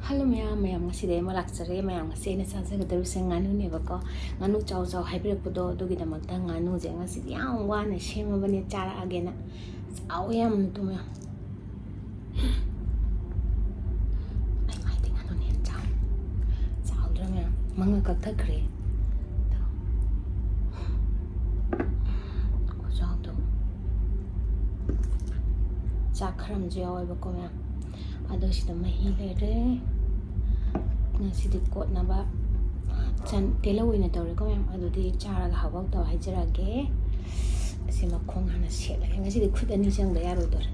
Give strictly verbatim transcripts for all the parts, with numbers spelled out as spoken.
Hello ꯃꯌꯥꯝ, ꯃꯌꯥꯝ ꯉꯁꯤꯗꯤ ꯑꯩ ꯑꯃꯨꯛ ꯂꯥꯛꯆꯔꯦ꯫ ꯃꯌꯥꯝ ꯉꯁꯤ ꯑꯩꯅ ꯆꯥꯖꯒꯗꯧꯔꯤꯁꯦ ꯉꯥꯅꯨꯅꯦꯕꯀꯣ꯫ ꯉꯥꯅꯨ ꯆꯥꯎ ꯆꯥꯎ ꯍꯥꯏꯕꯤꯔꯛꯄꯗꯣ, ꯑꯗꯨꯒꯤꯗꯃꯛꯇ ꯉꯥꯅꯨꯁꯦ ꯉꯁꯤꯗꯤ ꯌꯥꯝ ꯋꯥꯅ ꯁꯦꯝꯃꯕꯅꯦ ꯆꯥꯔꯛꯑꯒꯦꯅ꯫ ꯆꯥꯎꯋꯦ ꯌꯥꯝꯅ ꯇꯨ ꯃꯌꯥꯝ꯫ ꯑꯩ ꯃꯥꯏꯗꯤ ꯉꯥꯅꯨꯅ ꯍꯦꯟꯅ ꯆꯥꯎ-, ꯆꯥꯎꯗ꯭ꯔꯥ ꯃꯌꯥꯝ? ꯃꯉꯛ ꯀꯛꯊꯠꯈ꯭ꯔꯦ꯫ ꯈꯨꯆꯥꯎꯗꯣ꯫ ꯆꯥꯛ ꯈꯔ ꯑꯃꯁꯨ ꯌꯥꯎꯋꯦꯕꯀꯣ ꯃꯌꯥꯝ꯫ ꯑꯗꯣ ꯁꯤꯗ ꯃꯍꯤ ꯂꯩꯔꯦ꯫ ꯉꯁꯤꯗꯤ ꯀꯣꯠꯅꯕ, ꯆꯟ-, ꯇꯤꯜꯍꯧ ꯑꯣꯏꯅ ꯇꯧꯔꯦꯀꯣ ꯃꯌꯥꯝ꯫ ꯑꯗꯨꯗꯤ ꯆꯥꯔꯒ ꯍꯥꯎ ꯍꯥꯎ ꯇꯧ ꯍꯥꯏꯖꯔꯛꯑꯒꯦ꯫ ꯑꯁꯤ ꯃꯈꯣꯡ ꯍꯥꯟꯅ ꯁꯦꯠꯂꯒꯦ꯫ ꯉꯁꯤꯗꯤ ꯈꯨꯠ ꯑꯅꯤ ꯆꯪꯗ ꯌꯥꯔꯣꯏꯗꯣꯔꯦ꯫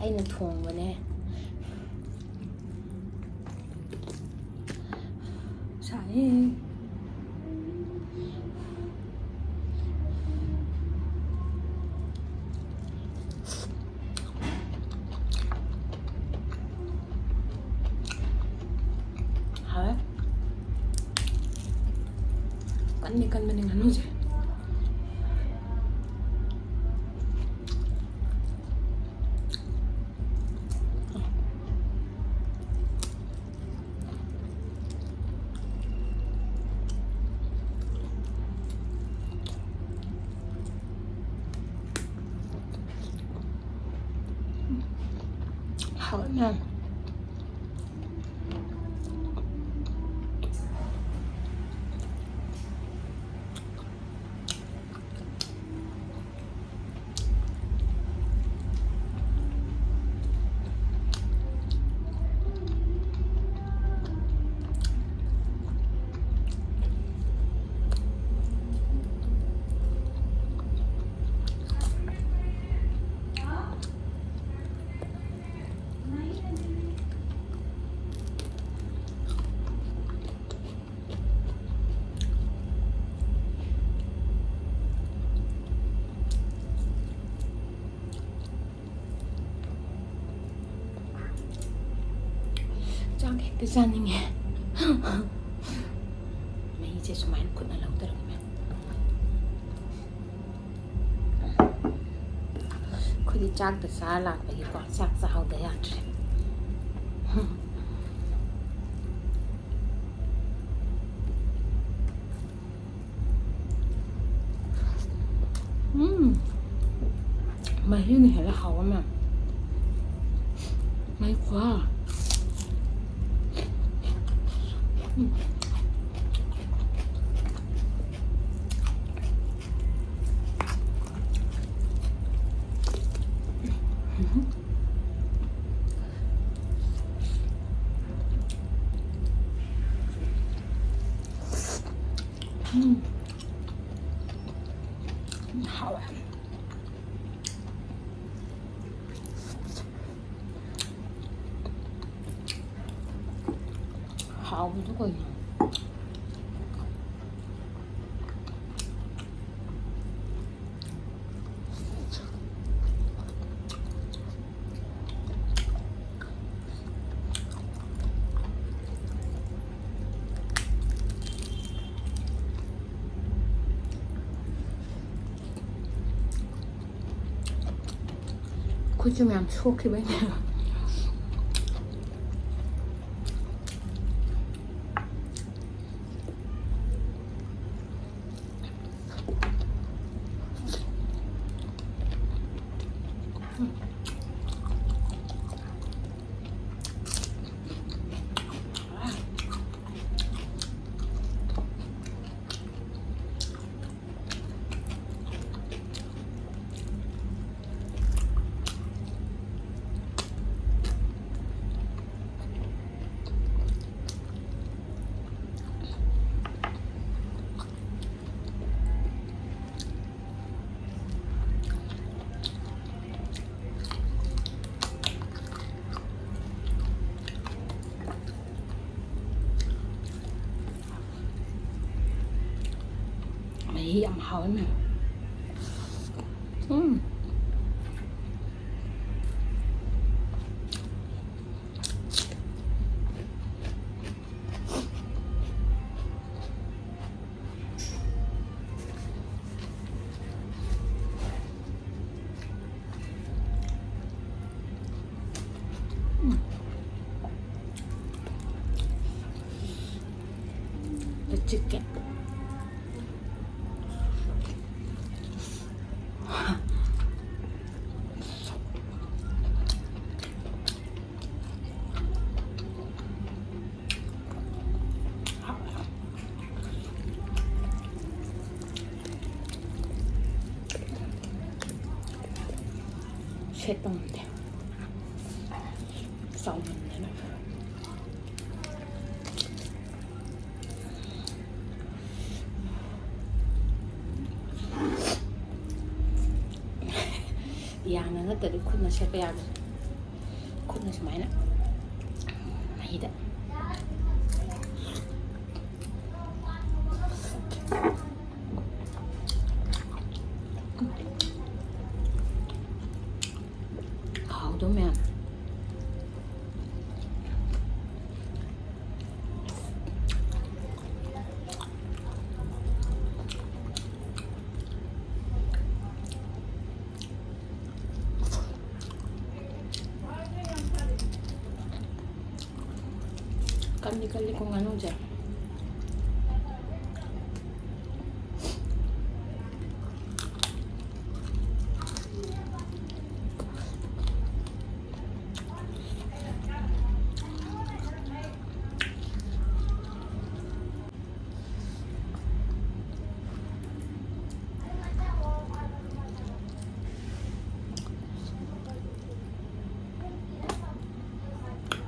ꯑꯩꯅ ꯊꯣꯡꯕꯅꯦ꯫ ꯁꯥꯏꯌꯦ꯫ ꯍꯥꯎꯋꯦ꯫ ꯀꯟꯗꯤ ꯀꯟꯕꯅꯦ ꯉꯥꯅꯨꯁꯦ꯫ ꯍꯥꯎꯋꯦ ꯃꯌꯥꯝ꯫ ꯆꯥꯛ ꯍꯦꯛꯇ ꯆꯥꯅꯤꯡꯉꯦ꯫ ꯃꯍꯤꯁꯦ ꯁꯨꯃꯥꯏꯅ ꯈꯨꯠꯅ ꯂꯧꯗꯔꯒ ꯃꯌꯥꯝ꯫ ꯑꯩꯈꯣꯏꯗꯤ ꯆꯥꯛꯇ ꯆꯥꯔ ꯂꯥꯛꯄꯒꯤꯀꯣ, ꯆꯥꯛ ꯆꯥꯍꯧꯗ ꯌꯥꯗ꯭ꯔꯦ꯫ ꯁꯤꯅ ꯍꯦꯟꯅ ꯍꯥꯎꯕ ꯃꯌꯥꯝ꯫ ꯃꯩ ꯈꯨꯍꯥꯎ꯫ ꯎꯝ꯫ ꯎꯝ꯫ ꯍꯥꯎꯋꯦ꯫ ꯍꯥꯎꯕꯗꯣ ꯀꯩꯅꯣ꯫ ꯈꯨꯠꯁꯨ ꯃꯌꯥꯝ ꯁꯣꯛꯈꯤꯕꯩꯅꯦ꯫ ꯃꯍꯤ ꯌꯥꯝ ꯍꯥꯎꯋꯦ ꯃꯦꯝ꯫ ꯎꯝ꯫ The chicken. ꯁꯦꯠꯄ ꯉꯝꯗꯦ, ꯆꯥꯎꯃꯟꯗꯅ꯫ ꯌꯥꯅ ꯅꯠꯇ꯭ꯔꯗꯤ ꯈꯨꯠꯅ ꯁꯦꯠꯄ ꯌꯥꯕ꯫ ꯈꯨꯠꯅ ꯁꯨꯃꯥꯏꯅ ꯃꯍꯤꯗ꯫ ꯍꯥꯎꯗꯧ ꯃꯌꯥꯝ꯫ ꯀꯟꯗꯤ ꯀꯜꯂꯤꯀꯣ ꯉꯥꯅꯨꯁꯦ꯫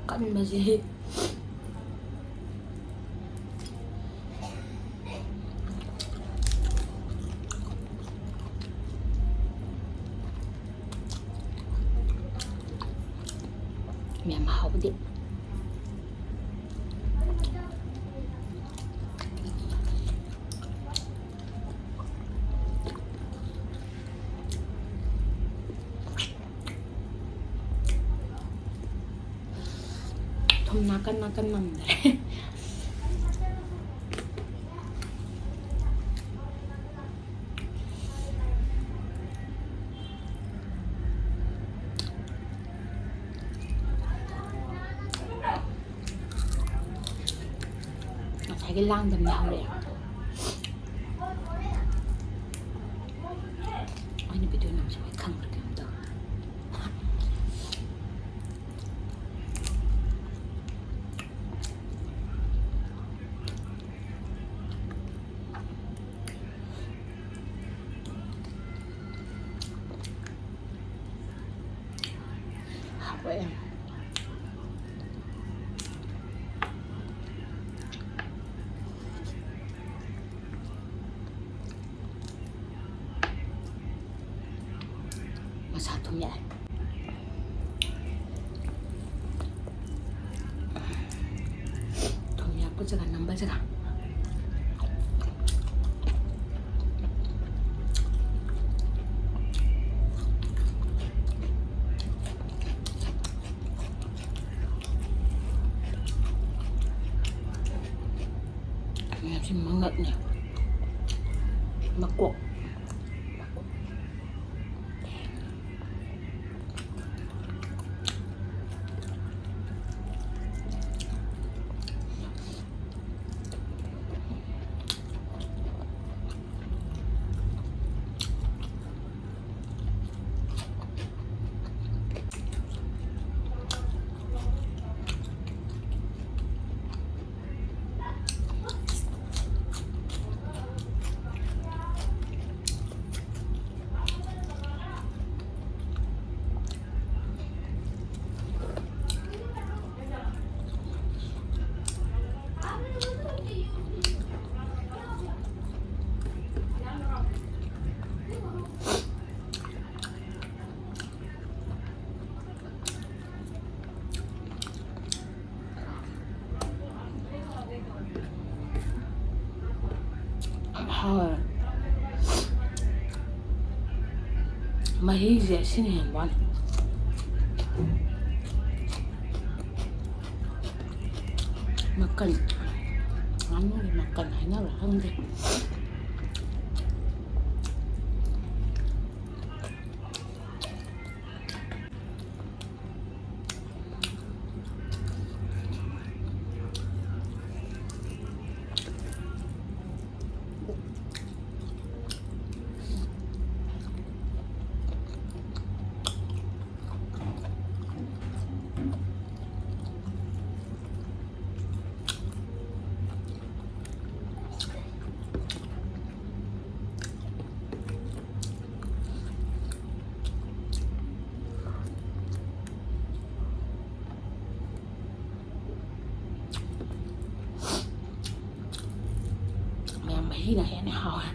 ꯀꯟꯕꯁꯤ꯫ ꯃꯌꯥꯝ ꯍꯥꯎꯕꯗꯤ꯫ ꯊꯨꯝ ꯅꯥꯀꯟ ꯅꯥꯀꯟ ꯅꯝꯗ꯭ꯔꯦ꯫ ꯉꯁꯥꯏꯒꯤ ꯂꯥꯡꯗꯕꯅ ꯍꯧꯔꯛꯑꯦ꯫ ꯑꯩꯅ ꯚꯤꯗꯤꯑꯣ ꯅꯝꯕꯁꯦ ꯃꯣꯏ ꯈꯪꯕ꯭ꯔꯥ ꯀꯩꯅꯣꯝ ꯇꯧꯔꯦ꯫ ꯌꯥꯏ꯫ ꯊꯨꯝ ꯌꯥꯛꯄ ꯖꯒꯥ, ꯅꯝꯕ ꯖꯒꯥ꯫ ꯃꯌꯥꯝꯁꯤ ꯃꯉꯛꯅꯦ꯫ ꯃꯀꯣꯛ꯫ ꯌꯥꯝ ꯍꯥꯎꯋꯦ꯫ ꯃꯍꯤꯁꯦ ꯑꯁꯤꯅ ꯍꯦꯟꯕ ꯋꯥꯅꯤ꯫ ꯃꯀꯟ, ꯉꯥꯅꯨꯒꯤ ꯃꯀꯟ ꯍꯥꯏꯅꯕ꯭ꯔꯥ ꯈꯪꯗꯦ꯫ ꯃꯌꯥꯝ ꯃꯍꯤꯅ ꯍꯦꯟꯅ ꯍꯥꯎꯋꯦ꯫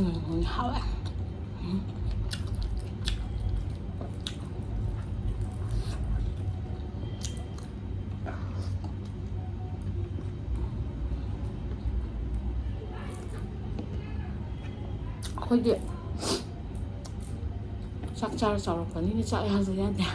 ꯎꯝ, ꯍꯥꯎꯋꯦ꯫ ꯎꯝ꯫ ꯑꯩꯈꯣꯏꯗꯤ ꯆꯥꯛ ꯆꯥꯔ ꯆꯥꯎꯔꯛꯄꯅꯤꯅ ꯆꯥꯛ ꯌꯥꯎꯗ ꯌꯥꯗꯦ꯫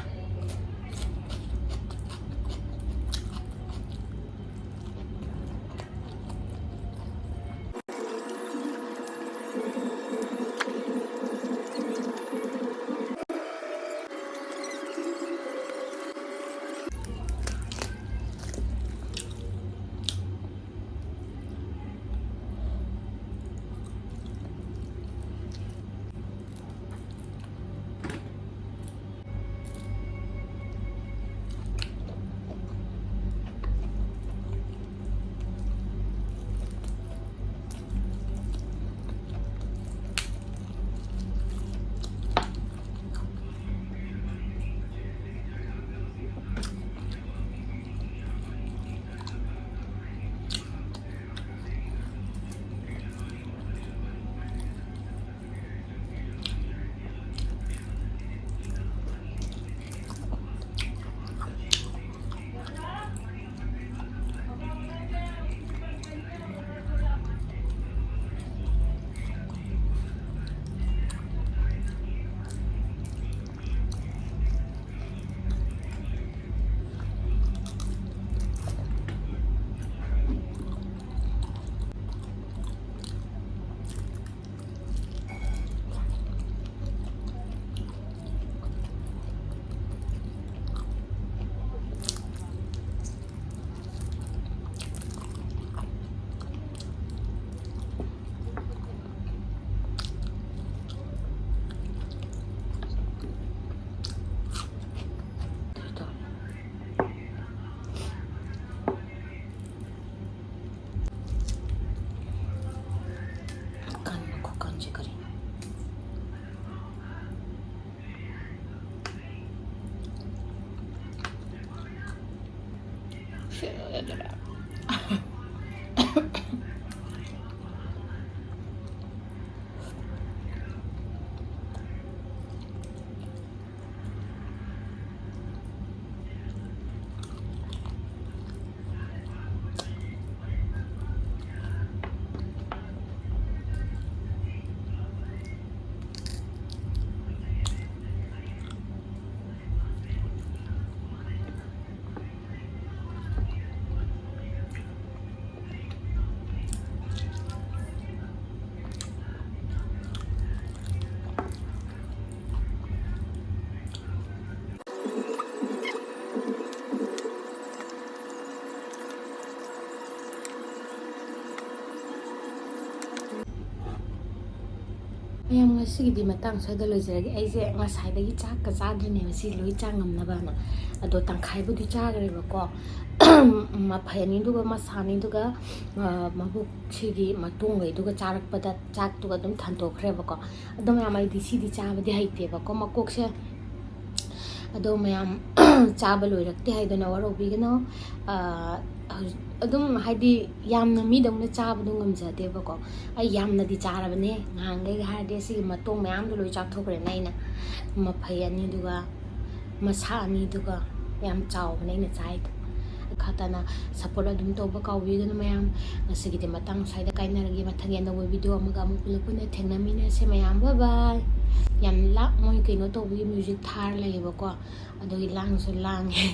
ꯃꯌꯥꯝ, ꯉꯁꯤꯒꯤꯗꯤ ꯃꯇꯥꯡ ꯁ꯭ꯋꯥꯏꯗ ꯂꯣꯏꯖꯔꯒꯦ꯫ ꯑꯩꯁꯦ ꯉꯁꯥꯏꯗꯒꯤ ꯆꯥꯛꯀ ꯆꯥꯗ꯭ꯔꯤꯅꯦꯕ ꯁꯤ ꯂꯣꯏ ꯆꯥ ꯉꯝꯅꯕꯅ꯫ ꯑꯗꯣ ꯇꯪꯈꯥꯏꯕꯨꯗꯤ ꯆꯥꯈ꯭ꯔꯦꯕꯀꯣ꯫ ꯃꯐꯩ ꯑꯅꯤꯗꯨꯒ ꯃꯁꯥ ꯑꯅꯤꯗꯨꯒ, ꯑ, ꯃꯕꯨꯛꯁꯤꯒꯤ ꯃꯇꯣꯡꯈꯩꯗꯨꯒ ꯆꯥꯔꯛꯄꯗ ꯆꯥꯛꯇꯨꯒ ꯑꯗꯨꯝ ꯊꯟꯗꯣꯛꯈ꯭ꯔꯦꯕꯀꯣ꯫ ꯑꯗꯣ ꯃꯌꯥꯝ, ꯑꯩꯗꯤ ꯁꯤꯗꯤ ꯆꯥꯕꯗꯤ ꯍꯩꯇꯦꯕꯀꯣ, ꯃꯀꯣꯛꯁꯦ꯫ ꯑꯗꯣ ꯃꯌꯥꯝ, ꯆꯥꯕ ꯂꯣꯏꯔꯛꯇꯦ ꯍꯥꯏꯗꯨꯅ ꯋꯥꯔꯧꯕꯤꯒꯅꯨ꯫ ꯑ, ꯍꯧꯖꯤꯛ ꯑꯗꯨꯝ, ꯍꯥꯏꯗꯤ, ꯌꯥꯝꯅ ꯃꯤꯗꯧꯅ ꯆꯥꯕꯗꯣ ꯉꯝꯖꯗꯦꯕꯀꯣ꯫ ꯑꯩ ꯌꯥꯝꯅꯗꯤ ꯆꯥꯔꯕꯅꯦ, ꯉꯍꯥꯟꯈꯩꯒ ꯍꯥꯏꯔꯗꯤ꯫ ꯑꯁꯤꯒꯤ ꯃꯇꯣꯡ ꯃꯌꯥꯝꯗꯣ ꯂꯣꯏ ꯆꯥꯊꯣꯛꯈ꯭ꯔꯦꯅꯦ ꯑꯩꯅ, ꯃꯐꯩ ꯑꯅꯤꯗꯨꯒ ꯃꯁꯥ ꯑꯅꯤꯗꯨꯒ꯫ ꯌꯥꯝ ꯆꯥꯎꯕꯅꯦ ꯑꯩꯅ ꯆꯥꯏꯗꯣ꯫ ꯈꯛꯇꯅ support ꯑꯗꯨꯝ ꯇꯧꯕ ꯀꯥꯎꯕꯤꯒꯅꯨ ꯃꯌꯥꯝ꯫ ꯉꯁꯤꯒꯤꯗꯤ ꯃꯇꯥꯡ ꯁ꯭ꯋꯥꯏꯗ ꯀꯥꯏꯅꯔꯒꯦ꯫ ꯃꯊꯪꯒꯤ ꯑꯅꯧꯕ video ꯑꯃꯒ ꯑꯃꯨꯛ ꯄꯨꯂꯞ ꯄꯨꯟꯅ ꯊꯦꯡꯅꯃꯤꯟꯅꯁꯦ ꯃꯌꯥꯝ꯫ Bye bye꯫ ꯌꯥꯝ ꯂꯥꯡ-, ꯃꯣꯏ ꯀꯩꯅꯣ ꯇꯧꯕꯒꯤ music ꯊꯥꯔ ꯂꯩꯌꯦꯕꯀꯣ, ꯑꯗꯨꯒꯤ ꯂꯥꯡꯁꯨ ꯂꯥꯡꯉꯦ꯫